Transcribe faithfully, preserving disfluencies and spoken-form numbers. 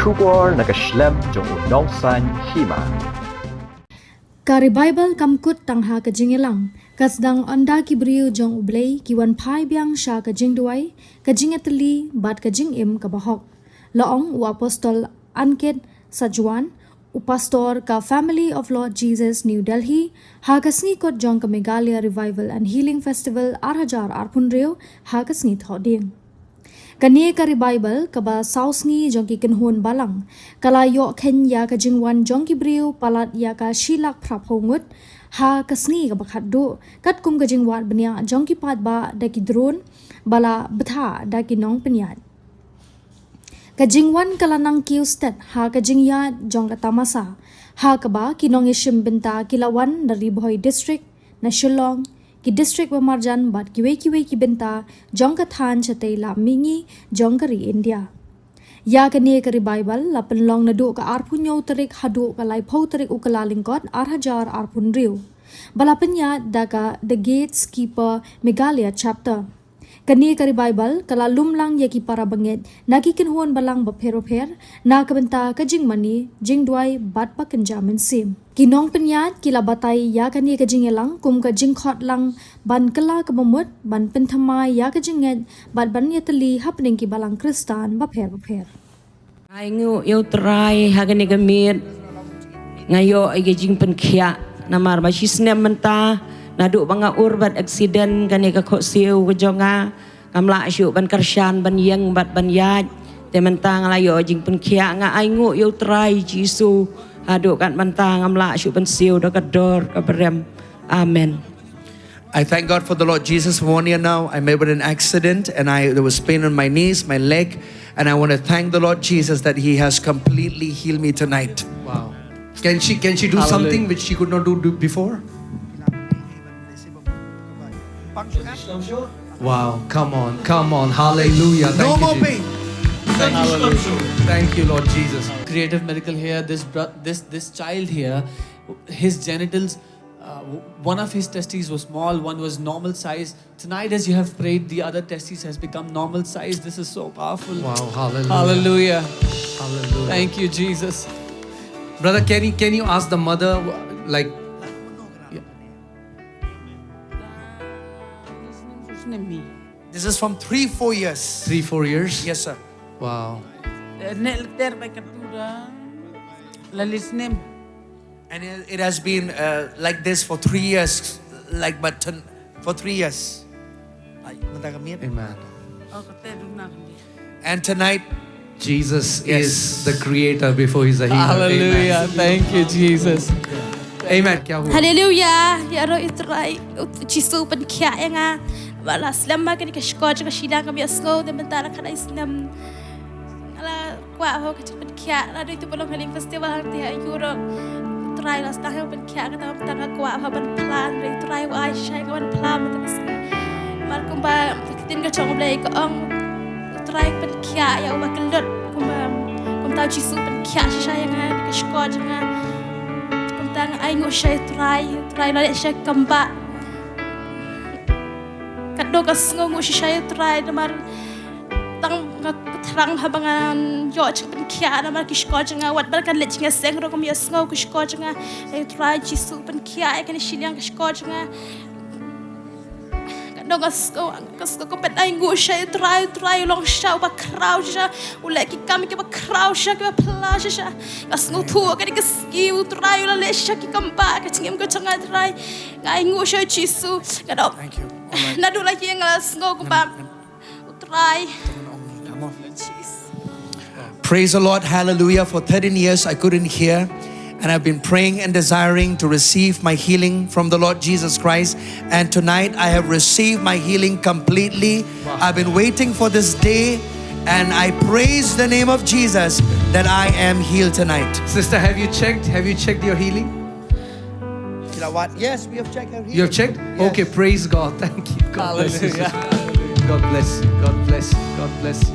Khubor na ka shlem jong u nongsan hima. Ka revival kam kut tang ha ka jingïalang. Ka sdang ynda ki briew jong U Blei ki wan phai biang sha ka jingduwai, ka jingïatylli bad ka jingim kaba hok. La ong u Apostol Ankit Sajwan, u pastor ka Family of Lord Jesus New Delhi, ha ka sngi kut jong ka Meghalaya Revival and Healing Festival ar hajar arphew hynriew, ha ka sngi Thohdieng. Kane ka revival kaba saw sngi jong ki kynhun balang, ka la ïoh kheiñ ïa ka jingwan jong ki briew palat ïa ka shi lak phraphew ngut ha ka sngi kaba khatduh, katkum ka jingwad bniah jong ki paidbah da ki drone ba la bthah da ki nongpynïaid. Ka jingwan ka la nang kiew stet ha ka jingïaid jong ka tamasa, ha kaba ki nongïashim bynta ki la wan na Ri Bhoi District, na Shillong, ki district ba marjan bad kiwei kiwei ki bynta jong ka thaiñ shatei lap mihngi jong ka ri India. Ïa kane ka revival la pynlong naduh ka arphew hynñiew tarik haduh ka laiphew tarik u Kyllalyngkot ar hajar arphew hynriew, ba la pynïaid da ka The Gatekeeper Meghalaya Chapter. Kane ka revival ka la lum lang ïa ki para bangeit na ki kynhun balang bapher bapher, na ka bynta ka jingmane, jingduwai bad ba kynja mynsiem. Ki nongpynïaid ki la batai ïa kane ka jingïalang kum ka jingkhot lang ban kylla ka bamut, ban pynthymmai ïa ka jingngeit bad ban ïatylli hapdeng ki balang Khristan bapher bapher. Nga ainguh ïa U Trai ha kane ka miet. Nga ïoh ïa ka jingpynkhiah namar ba shi snem mynta, naduh ba nga ur bad accident kane ka khohsiew ka jong nga, kam lah shuh ban kyrshan, ban ïeng bad ban ïaid. Te mynta nga la ïoh jingpynkhiah, nga ainguh ïa U Trai Jisu. Haduh kat mynta ngam lah shuh ban siew da ka dor kaba rem. Amen. I thank God for the Lord Jesus. For one year now, I met with an accident and I there was pain in my knees, my leg, and I want to thank the Lord Jesus that He has completely healed me tonight. Wow. Can she can she do Hallelujah. Something which she could not do, do before? Wow, come on, come on. Hallelujah. Thank No you, more Jesus. Pain. Thank you, Lord Jesus. Creative miracle here. This bro- this this child here, his genitals, uh, w- one of his testes was small, one was normal size. Tonight, as you have prayed, the other testes has become normal size. This is so powerful. Wow, hallelujah. Hallelujah. Hallelujah. Thank you, Jesus. Brother, can you can you ask the mother, like, yeah. This is from three, four years. Three, four years? Yes, sir. Wow. Nek leter bai ka tura. Lalis nem. And it, it has been uh, like this for three years, like but ten, for three years. Ai, mynta ka miet. Amen. Oh, ka te duna ka miet. And tonight, Jesus Yes. is the creator before he's a healer. Hallelujah. Amen. Thank you, Jesus. Amen. Kya hua? Hallelujah. Ïaroh ïa U Trai, Jisu pynkhiah ïa nga. Ba la slem ba kane ka shkor jong ka shiliang kam ïohsngew, te mynta la khatlai snem. Nga la kwah ho ka jingpynkhiah, naduh ïa u Pulong Healing Festival hangtei ha Europe. U Trai la sdang ha u pynkhiah, kata mynta nga kwah ho ban phla, hynrei U Trai u ai shai nga ban phla mynta ka sngi. Namar kumba ka ktien ka jong U Blei ka ong, U Trai pynkhiah ïa uba kyllut, kumba, kumta U Jisu pynkhiah shisha ïa nga, ka shkor jong nga. Kumta nga ainguh shisha ïa U Trai, U Trai u la leh shisha kam ba. Katno nga sngewnguh shisha ïa U Trai namar tang nga thrang haba ngan ïoh jingpynkhiah namar ki shkor jong nga, wat ba kan leit jingïaseng ruh kam ïohsngew ki shkor jong nga. Ïa U Trai Jisu pynkhiah ïa kane shiliang ki shkor jong nga. Katno nga sngew, nga sngew kumba ainguh shisha ïa U Trai, U Trai u long shisha uba khraw shisha, u leh ki kam kiba khraw shisha, kiba phylla shisha. Nga sngewthuh kane ka sngi U Trai u la leh shisha ki kam ba ka jingim ka jong nga, Trai. Nga ainguh shisha ïa U Jisu. Nga dok. Thank you. All right. Naduh la ïing nga la sngew kumba U Trai. Praise the Lord, hallelujah. For thirteen years I couldn't hear, and I've been praying and desiring to receive my healing from the Lord Jesus Christ. And tonight I have received my healing completely. Wow. I've been waiting for this day, and I praise the name of Jesus that I am healed tonight. Sister, have you checked? Have you checked your healing? Yes, we have checked her healing. You have checked? Yes. Okay, praise God. Thank you. God bless you, sister. Hallelujah. God bless you. God bless you. God bless you.